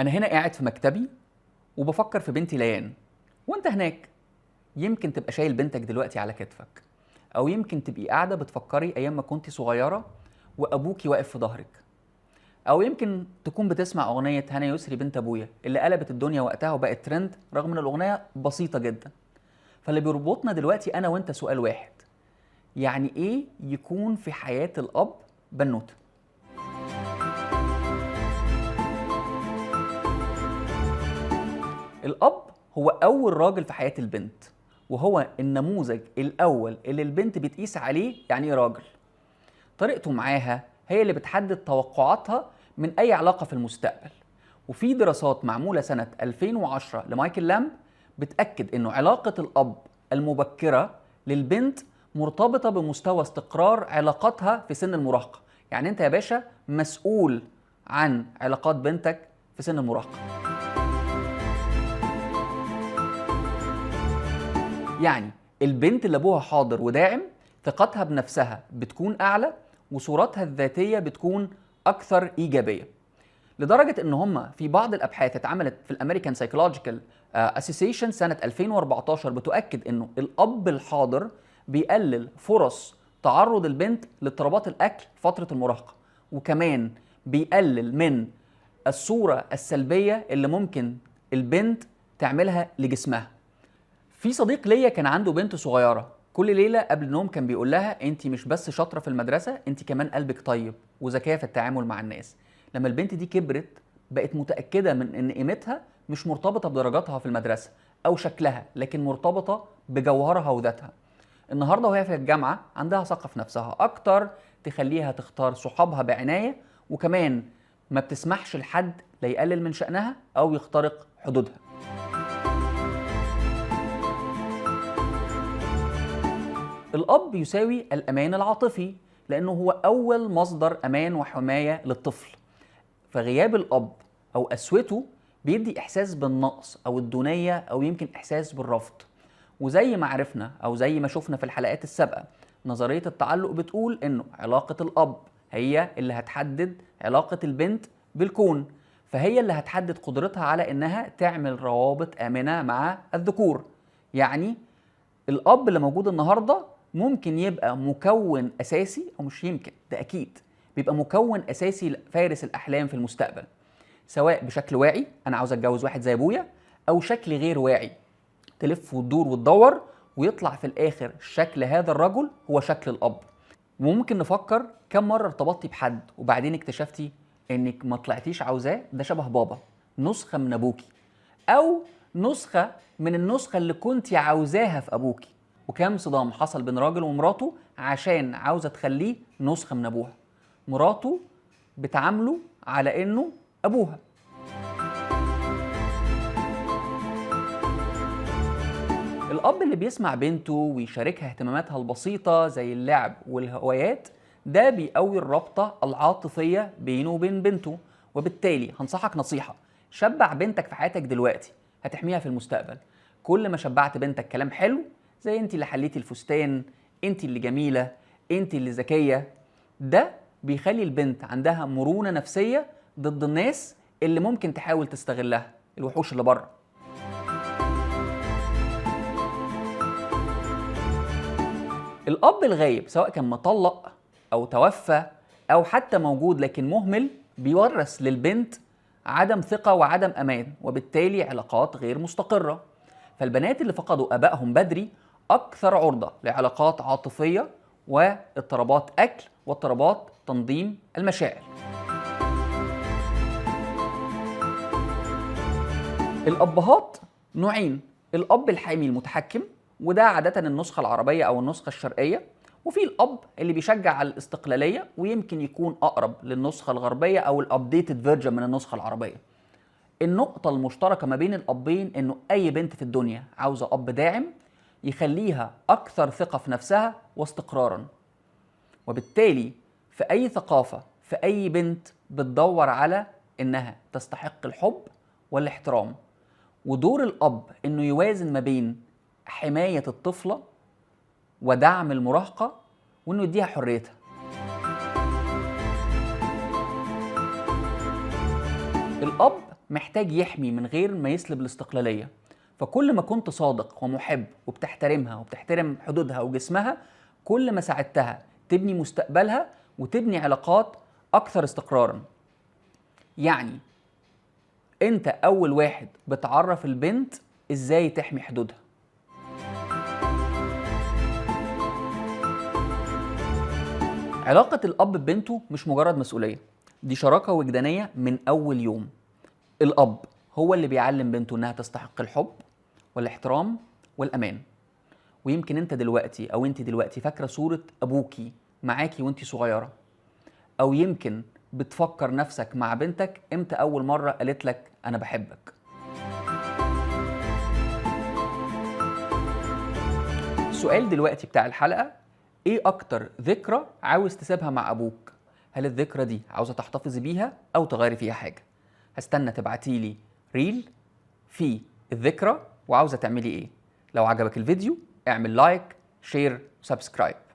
أنا هنا قاعد في مكتبي وبفكر في بنتي ليان، وأنت هناك يمكن تبقى شايل بنتك دلوقتي على كتفك، أو يمكن تبقي قاعدة بتفكري أيام ما كنتي صغيرة وأبوكي واقف في ظهرك، أو يمكن تكون بتسمع أغنية هنا يسري بنت أبويا اللي قلبت الدنيا وقتها وبقت ترند رغم إن الأغنية بسيطة جدا. فاللي بيربطنا دلوقتي أنا وأنت سؤال واحد، يعني إيه يكون في حياة الأب بنوتة؟ الأب هو أول راجل في حياة البنت، وهو النموذج الأول اللي البنت بتقيس عليه يعني إيه راجل. طريقته معاها هي اللي بتحدد توقعاتها من أي علاقة في المستقبل. وفي دراسات معمولة سنة 2010 لمايكل لامب بتأكد إنه علاقة الأب المبكرة للبنت مرتبطة بمستوى استقرار علاقاتها في سن المراهقة. يعني أنت يا باشا مسؤول عن علاقات بنتك في سن المراهقة. يعني البنت اللي أبوها حاضر وداعم ثقتها بنفسها بتكون أعلى، وصورتها الذاتية بتكون أكثر إيجابية، لدرجة إن هم في بعض الأبحاث اتعملت في ال American Psychological Association سنة 2014 بتؤكد إنه الأب الحاضر بيقلل فرص تعرض البنت لاضطرابات الأكل فترة المراهقة، وكمان بيقلل من الصورة السلبية اللي ممكن البنت تعملها لجسمها. في صديق ليا كان عنده بنت صغيرة، كل ليلة قبل النوم كان بيقول لها انت مش بس شاطرة في المدرسة، انت كمان قلبك طيب وذكية في التعامل مع الناس. لما البنت دي كبرت بقت متأكدة من ان قيمتها مش مرتبطة بدرجاتها في المدرسة او شكلها، لكن مرتبطة بجوهرها وذاتها. النهاردة وهي في الجامعة عندها ثقة في نفسها اكتر، تخليها تختار صحابها بعناية، وكمان ما بتسمحش لحد لا يقلل من شأنها او يخترق حدودها. الأب يساوي الأمان العاطفي، لأنه هو أول مصدر أمان وحماية للطفل. فغياب الأب أو قسوته بيدي إحساس بالنقص أو الدونية، أو يمكن إحساس بالرفض. وزي ما عرفنا أو زي ما شفنا في الحلقات السابقة، نظرية التعلق بتقول إنه علاقة الأب هي اللي هتحدد علاقة البنت بالكون، فهي اللي هتحدد قدرتها على إنها تعمل روابط آمنة مع الذكور. يعني الأب اللي موجود النهاردة ممكن يبقى مكون أساسي، أو مش يمكن، ده أكيد بيبقى مكون أساسي لفارس الأحلام في المستقبل، سواء بشكل واعي أنا عاوز أتجوز واحد زي أبويا، أو شكل غير واعي تلف وتدور وتدور ويطلع في الآخر شكل هذا الرجل هو شكل الأب. وممكن نفكر كم مرة ارتبطتي بحد وبعدين اكتشفتي إنك ما طلعتيش عاوزاه، ده شبه بابا، نسخة من أبوكي، أو نسخة من النسخة اللي كنتي عاوزاها في أبوكي. وكم صدام حصل بين راجل ومراته عشان عاوزة تخليه نسخة من أبوها، مراته بتعامله على إنه أبوها. الأب اللي بيسمع بنته ويشاركها اهتماماتها البسيطة زي اللعب والهوايات، ده بيقوي الرابطة العاطفية بينه وبين بنته. وبالتالي هنصحك نصيحة، شبع بنتك في حياتك دلوقتي هتحميها في المستقبل. كل ما شبعت بنتك كلام حلو زي انت اللي حليتي الفستان، انت اللي جميلة، انت اللي ذكية، ده بيخلي البنت عندها مرونة نفسية ضد الناس اللي ممكن تحاول تستغلها، الوحوش اللي بره. الأب الغايب سواء كان مطلق أو توفى أو حتى موجود لكن مهمل، بيورث للبنت عدم ثقة وعدم أمان، وبالتالي علاقات غير مستقرة. فالبنات اللي فقدوا أبائهم بدري أكثر عرضة لعلاقات عاطفية واضطرابات أكل واضطرابات تنظيم المشاعر. الأبهات نوعين، الأب الحامي المتحكم، وده عادة النسخة العربية أو النسخة الشرقية، وفي الأب اللي بيشجع على الاستقلالية ويمكن يكون أقرب للنسخة الغربية أو ال updated version من النسخة العربية. النقطة المشتركة ما بين الأبين إنه أي بنت في الدنيا عاوزة أب داعم يخليها أكثر ثقة في نفسها واستقرارا. وبالتالي في أي ثقافة في أي بنت بتدور على إنها تستحق الحب والاحترام، ودور الأب إنه يوازن ما بين حماية الطفلة ودعم المراهقة وإنه يديها حريتها. الأب محتاج يحمي من غير ما يسلب الاستقلالية. فكل ما كنت صادق ومحب وبتحترمها وبتحترم حدودها وجسمها، كل ما ساعدتها تبني مستقبلها وتبني علاقات أكثر استقرارا. يعني أنت أول واحد بتعرف البنت إزاي تحمي حدودها. علاقة الأب ببنته مش مجرد مسؤولية، دي شراكة وجدانية من أول يوم. الأب هو اللي بيعلم بنته إنها تستحق الحب والاحترام والأمان. ويمكن أنت دلوقتي أو أنت دلوقتي فاكرة صورة أبوكي معاكي وأنت صغيرة، أو يمكن بتفكر نفسك مع بنتك إمتى أول مرة قالت لك أنا بحبك. السؤال دلوقتي بتاع الحلقة، إيه أكتر ذكرى عاوز تسيبها مع أبوك؟ هل الذكرى دي عاوزة تحتفظي بيها أو تغيري فيها حاجة؟ هستنى تبعتيلي reel في الذكرى وعاوزة تعملي إيه. لو عجبك الفيديو اعمل like، share، subscribe.